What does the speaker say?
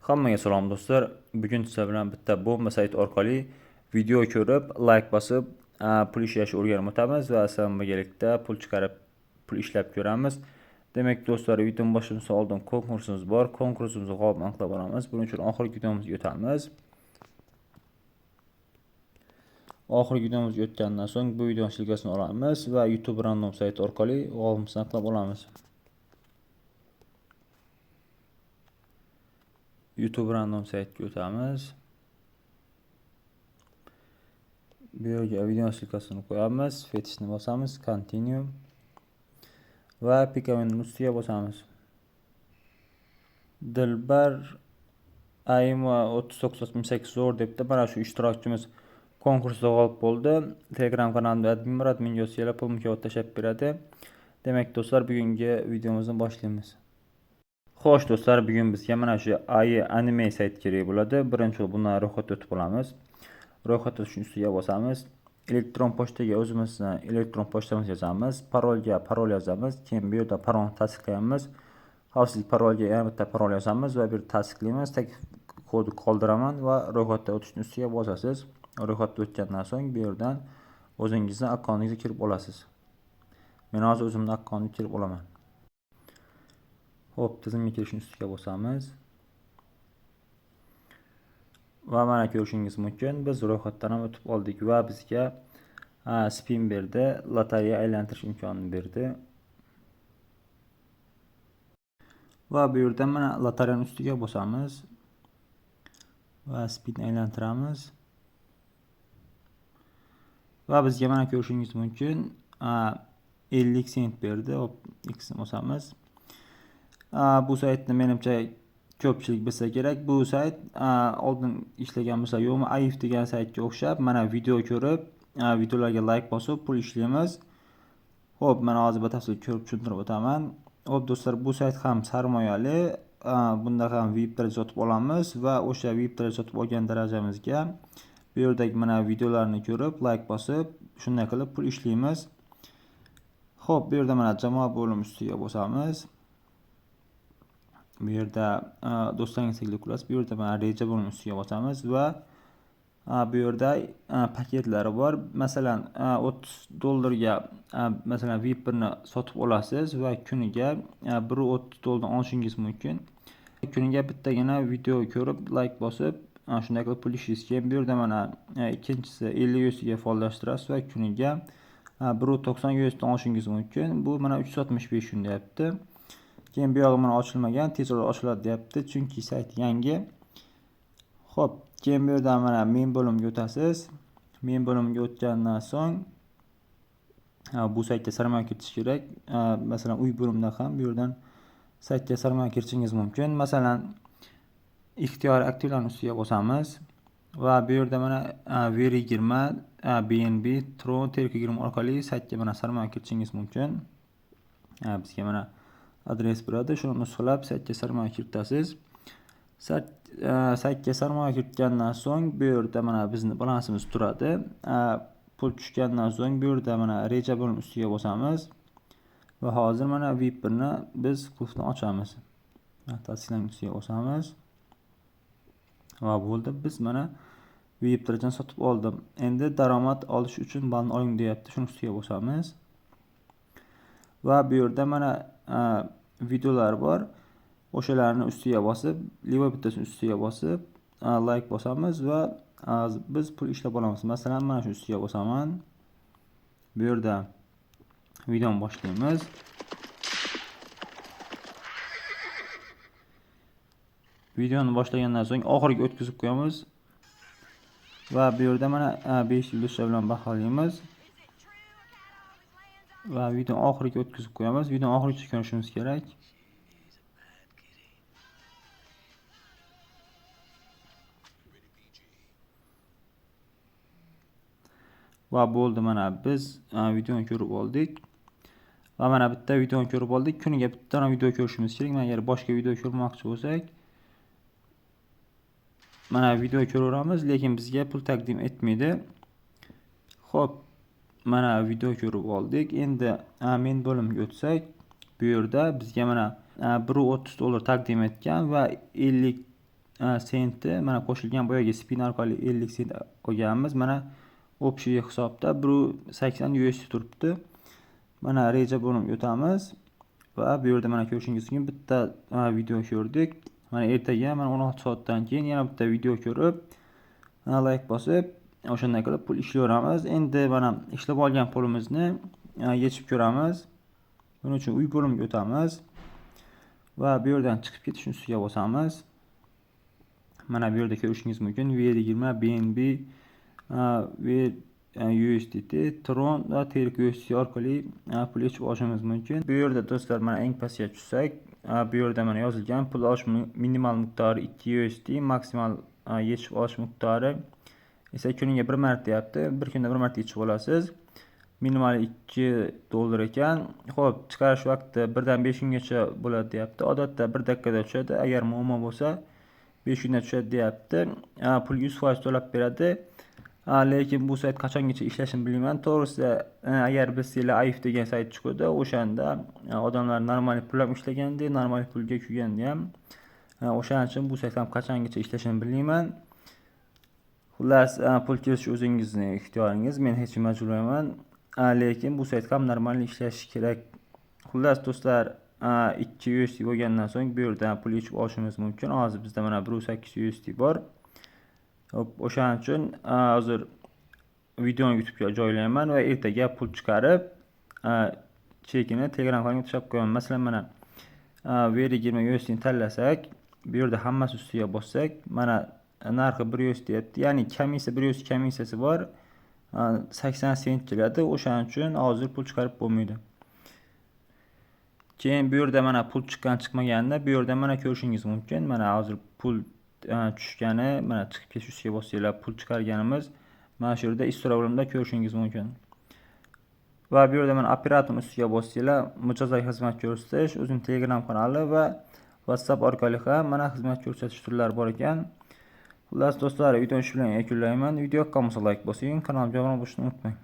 Hammaga salom do'stlar. Bugun sizlar bilan bitta bomba sayt orqali video ko'rib, like bosib, pul ishlashni o'rganib o'tamiz va sizlar birgalikda pul chiqarib, pul ishlab ko'ramiz. Demak do'stlar, videoni boshlashdan oldin konkursimiz bor. Konkursimizni g'olibini aniqlab olamiz. Buning uchun oxirgi videomizga o'tamiz. Oxirgi videomizga o'tgandan so'ng bu videoning ссылкасini olamiz va YouTube random sayti orqali g'olibimizni aniqlab olamiz. YouTube random saytga o'tamiz. Bu yerga video ссылкасini qo'yamiz, fetishni bosamiz, continue va pikavenning ustiga bosamiz. Dilbar Aima 3968 zo'r debdi. Mana shu ishtirokchimiz konkursda g'olib bo'ldi. Telegram kanalimda admin bor, adminga o'tsanglar pul mukofoti tashlab beradi. Demak do'stlar, bugungi videomizni boshlaymiz. Xo'sh do'stlar, bugun bizga mana shu AI anime sayt kerak bo'ladi. Birinchi bo'lib bundan ro'yxatdan o'tib olamiz. Ro'yxatdan o'tishning ustiga bosamiz. Elektron pochtaga o'zimizni elektron pochtamizni yozamiz. Parolga parol yozamiz. Keyin bu yerda parolni tasdiqlaymiz. Xavfsizlik parolga yana bitta parol yozamiz va bir tasdiqlaymiz. Taklif kodi qoldiraman va ro'yxatdan o'tishning ustiga bosasiz. Ro'yxatdan o'tgandan so'ng bu yerdan o'zingizni akkauntingizga kirib olasiz. Men hozir o'zimni akkauntimga kirib olaman. Xo'p, tizimga kirishning ustiga bosamiz. Va mana ko'rishingiz mumkin, biz ro'yxatdan ham o'tib oldik va bizga spin berdi, lotereya aylantirish imkonini berdi. Va bu yerda mana lotereyaning ustiga bosamiz va spin aylantiramiz. Va bizga mana ko'rishingiz mumkin, 50 sent berdi. Hop, X ni bosamiz. Bu saytni menimcha ko'pchilik bilsa kerak. Bu sayt oldin ishlagan bo'lsa yo'qmi, AIF degan saytga o'xshab mana video ko'rib, videolarga like bosib pul ishlaymiz. Xo'p, mana hozir batafsil ko'rib tushuntirib o'taman. Xo'p do'stlar, bu sayt ham sarmoyali. Bunda ham VIP daraja sotib olamiz va o'sha VIP daraja sotib olgan darajamizga bu yerdagi mana videolarni ko'rib, like bosib, shunday qilib pul ishlaymiz. Xo'p, bu yerda mana jamoa bo'limi ustiga bosamiz. Bu yerda do'stlaringiz taklif qilasiz. Bu yerda mana reja bo'limi ustiga bosamiz va bu yerda paketlari bor. Masalan, $30 ga masalan VIP 1 ni sotib olasiz va kuniga $1.30 dan olishingiz mumkin. Kuniga bittagina video ko'rib, like bosib, shunday qilib pul ishlaysiz. Keyin bu yerda mana ikkinchisi 50 USD ga faollashtirasiz va kuniga 1.90 USD dan olishingiz mumkin. Bu mana 365 kun deyapti. Keyin bu yog'i mana ochilmagan, tez orada ochiladi deyapti, chunki sayt yangi. Xo'p, keyin bu yerdan mana men bo'limga o'tasiz. Men bo'limga o'tgandan so'ng bu saytga sarmoya kiritish kerak. Masalan, uy bo'limidan ham bu yerdan saytga sarmoya kiritishingiz mumkin. Masalan, ixtiyoriy aktivlarning ustiga bosamiz va bu yerda mana VR20, BNB, Tron, TRC20 orqali saytga mana sarmoya kiritishingiz mumkin. Bizga mana adres beradi. Shuni nusxalab saytga sarmoya kiritasiz. Saytga sarmoya kiritgandan so'ng bu yerda mana bizning balansimiz turadi. Pul tushgandan so'ng bu yerda mana reja bo'limi ustiga bosamiz va hozir mana VIP 1 ni biz qulfni ochamiz. Tasdiqlang ustiga bosamiz. Va bo'ldi. Biz mana VIP darajani sotib oldim. Endi daromad olish uchun balni oling deyapti. Shuni ustiga bosamiz. Va bu yerda mana videolar bor. O'shalarni ustiga bosib, live bittasini ustiga bosib, like bosamiz va biz pul ishlab olamiz. Masalan, mana shu ustiga bosaman. Bu yerda videoni boshlaymiz. Videoni boshlagandan so'ng oxiriga o'tkazib qo'yamiz. Va bu yerda mana 5 yulduzcha bilan baholaymiz. Va videoni oxiriga o'tkazib qo'yamiz. Videoni oxirigacha ko'rishimiz kerak. Va bo'ldi, mana biz videoni ko'rib oldik. Va mana bitta videoni ko'rib oldik. Kuniga bitta video ko'rishimiz kerak. Mana agar boshqa video ko'rmoqchi bo'lsak, mana video ko'raveramiz, lekin bizga pul taqdim etmaydi. Xo'p, mana video ko'rib oldik. Endi men bo'limga o'tsak, bu yerda bizga mana $1.30 taqdim etgan va 50 sentni mana qo'shilgan boyagi spin orqali 50 sent olganmiz. Mana общий hisobda 1.80 USD turibdi. Mana reja bo'limiga o'tamiz va bu yerda mana ko'rishingiz mumkin, bitta video ko'rdik. Mana ertaga mana 16 soatdan keyin yana bitta video ko'rib, like bosib, o'shanday qilib pul ishlayveramiz. Endi mana ishlab olgan pulimizni yechib ko'ramiz. Buning uchun uy bo'limiga o'tamiz va bu yerdan chiqib ketish ustiga bosamiz. Mana bu yerda ko'rishingiz mumkin, BEP20, BNB, USDT, Tron va TRC USD orqali pul yechib olishimiz mumkin. Bu yerda do'stlar, mana eng pastga tushsak, bu yerda mana yozilgan pul olish minimal miqdori 2 USD, maksimal yechib olish miqdori esa kuniga bir marta deyapti. Bir kunda bir marta yechib olasiz. Minimal 2 dollar ekan. Xo'p, chiqarish vaqti 1 dan 5 kungacha bo'ladi deyapti. Odatda 1 daqiqada tushadi. Agar muammo bo'lsa, 5 kunda tushadi deyapti. Pul 100% to'lab beradi. Lekin bu sayt qachongacha ishlashini bilmayman. To'g'risi, agar bilsanglar, AIF degan sayt chiquvdi. O'shanda odamlar normal pul ham ishlagandi, normal pulga kuygandi ham. O'shaning uchun bu sayt ham qachongacha ishlashini bilmayman. Xullas, pul kiritish o'zingizni ixtiyoringiz. Men hech kim majburlamayman. Lekin bu sayt ham normal ishlashi kerak. Xullas do'stlar, 2 USD bo'lgandan so'ng bu yerdan pul yechib olishimiz mumkin. Hozir bizda mana 1.8 USD bor. Hop, o'shaning uchun hozir videoni YouTube'ga joylayman va ertaga pul chiqarib, chekini Telegram kanalimga tashlab qo'yaman. Masalan, mana BEP20 USD ni tanlasak, bu yerda hammasi ustiga bossak, mana narxi 1 USD deyapti. Ya'ni komissiya, 1 USD komissiyasi bor. 80 sent keladi. O'shaning uchun hozir pul chiqarib bo'lmaydi. Keyin bu yerda mana pul chiqqan chiqmaganini bu yerda mana ko'rishingiz mumkin. Mana hozir pul tushgani, mana chiqib ketish ustiga bossanglar, pul chiqarganimiz mana shu yerda история bo'limida ko'rishingiz mumkin. Va bu yerda mana operator ustiga bossanglar, mijozlarga xizmat ko'rsatish, o'zining Telegram kanali va WhatsApp orqali ham mana xizmat ko'rsatish turlari bor ekan. Xullas do'stlar, videoni shu bilan yakunlayman. Video yoqqan bo'lsa like bosing, kanalimga obuna bo'lishni unutmang.